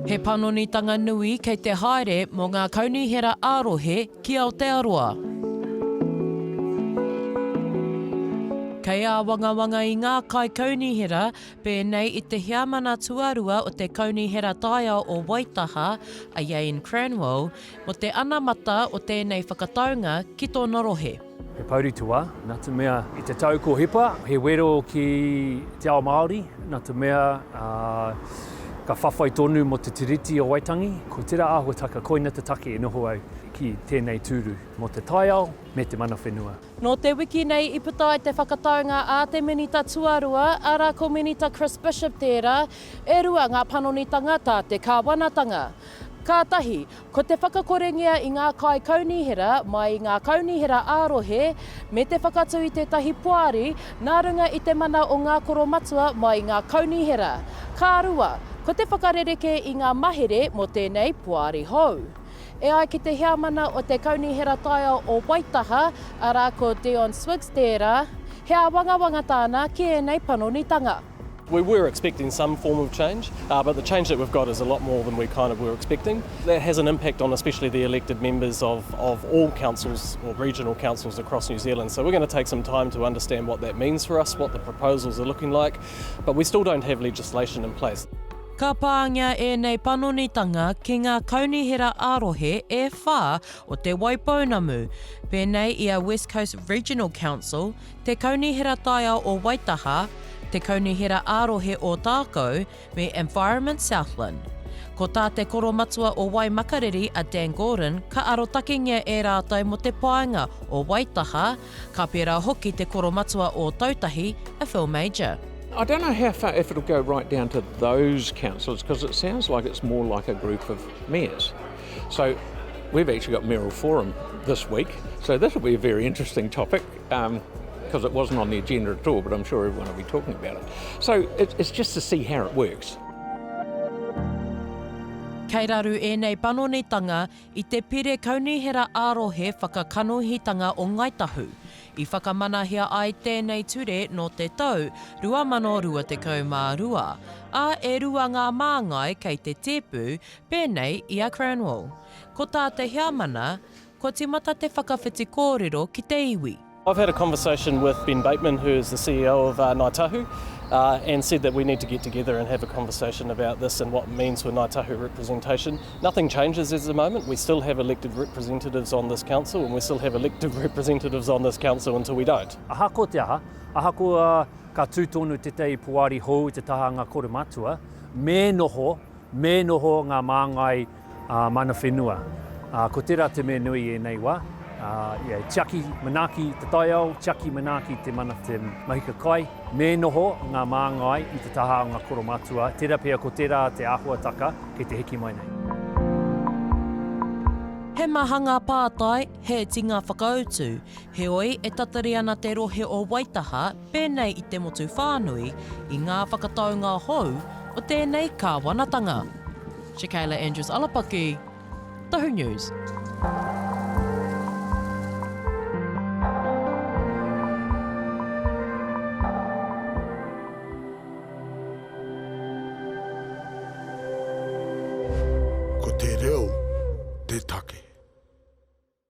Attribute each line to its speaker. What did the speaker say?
Speaker 1: He panonitanga nui kei te haere mō ngā kaunihera ā-rohe ki Aotearoa. Kei āwangawanga i ngā kaikaunihera pēnei i te heamana tuarua o te Kaunihera Taiao o Waitaha, a Iain Cranwell, mō te anamata o tēnei whakataunga ki tōna rohe.
Speaker 2: He pouri te wā, nā te mea i te tau ko hipa, he wero ki te ao Māori, nā te mea ka whawhai tonu mō te Tiriti o Waitangi. Ko tērā āhuataka, koina te take e noho au ki tēnei tūru mō te taiao me te mana whenua.
Speaker 1: Nō te wiki nei i puta ai te whakataunga a te Minita Tuarua, arā ko Minita Chris Bishop tērā, e rua ngā panonitanga tā te kāwanatanga. Kātahi, ko te whakakorengia i ngā kaikaunihera mai i ngā kaunihera ā-rohe me te whakatū i tētahi poari nā runga i te mana o ngā koromatua mai i ngā kaunihera. Ka rua, ko te whakarerekē i ngā mahere mō tēnei poari hou. E ai ki te heamana o te Kaunihera Taiao o Waitaha, arā ko Dion Swiggs tērā, he āwangawanga tāna ki ēnei panonitanga.
Speaker 3: We were expecting some form of change, uh, but the change that we've got is a lot more than we kind of were expecting. That has an impact on especially the elected members of, of all councils or regional councils across New Zealand. So we're going to take some time to understand what that means for us, what the proposals are looking like, but we still don't have legislation in place.
Speaker 1: Ka pāngia ēnei panonitanga ki ngā kaunihera ā-rohe e whā o Te Waipounamu, pēnei i a West Coast Regional Council, Te Kaunihera Taiao o Waitaha, Te Kaunihera ā-Rohe Ōtākou me Environment Southland. Ko tā te Koromatua o Waimakariri a Dan Gordon ka arotakengia e rātou mō te paenga o Waitaha, ka pērā hoki te Koromatua o Ōtautahi a Phil Major.
Speaker 4: I don't know how far, if it'll go right down to those councillors, because it sounds like it's more like a group of mayors. So we've actually got Mayoral Forum this week, so that'll be a very interesting topic. Um, because it wasn't on the agenda at all, but I'm sure everyone will be talking about it. So it, it's just to see how it works.
Speaker 1: Kei raru ēnei panonitanga i te Pire Kaunihera ā-Rohe Whakakanohitanga o Ngāi Tahu. I whakamanahia ai tēnei ture nō te tau 2022, ā, e rua ngā māngai kei te tēpu, pēnei i a Cranwell. Ko tā te heamana, Kua tīmata te whakawhiti kōrero ki te iwi.
Speaker 3: I've had a conversation with Ben Bateman who is the CEO of uh, Ngāi Tahu uh, and said that we need to get together and have a conversation about this and what it means for Ngāi Tahu representation. Nothing changes at the moment. We still have elected representatives on this council and we still have elected representatives on this council until we don't.
Speaker 2: Ahakoa te aha, ahakoa ka tū tonu tētahi poari hou i te taha ngā koromatua, me noho, me noho ngā māngai ā, mana whenua. Ā, ko tērā te mea nui i ēnei wā, ā, yeah, tiaki, manaaki te taiao, tiaki, manaaki te mana te mahika kai, me noho ngā māngai i te taha o ngā koromatua, tērā pea ko tērā te āhuataka kei te hiki mai nei.
Speaker 1: He maha ngā pātai, he iti ngā whakautu, heoi e tatari ana te rohe o Waitaha, pēnei i te motu whānui, i ngā whakataunga hou o tēnei kāwanatanga. Shakayla Andrews Alapaki, Tohu News.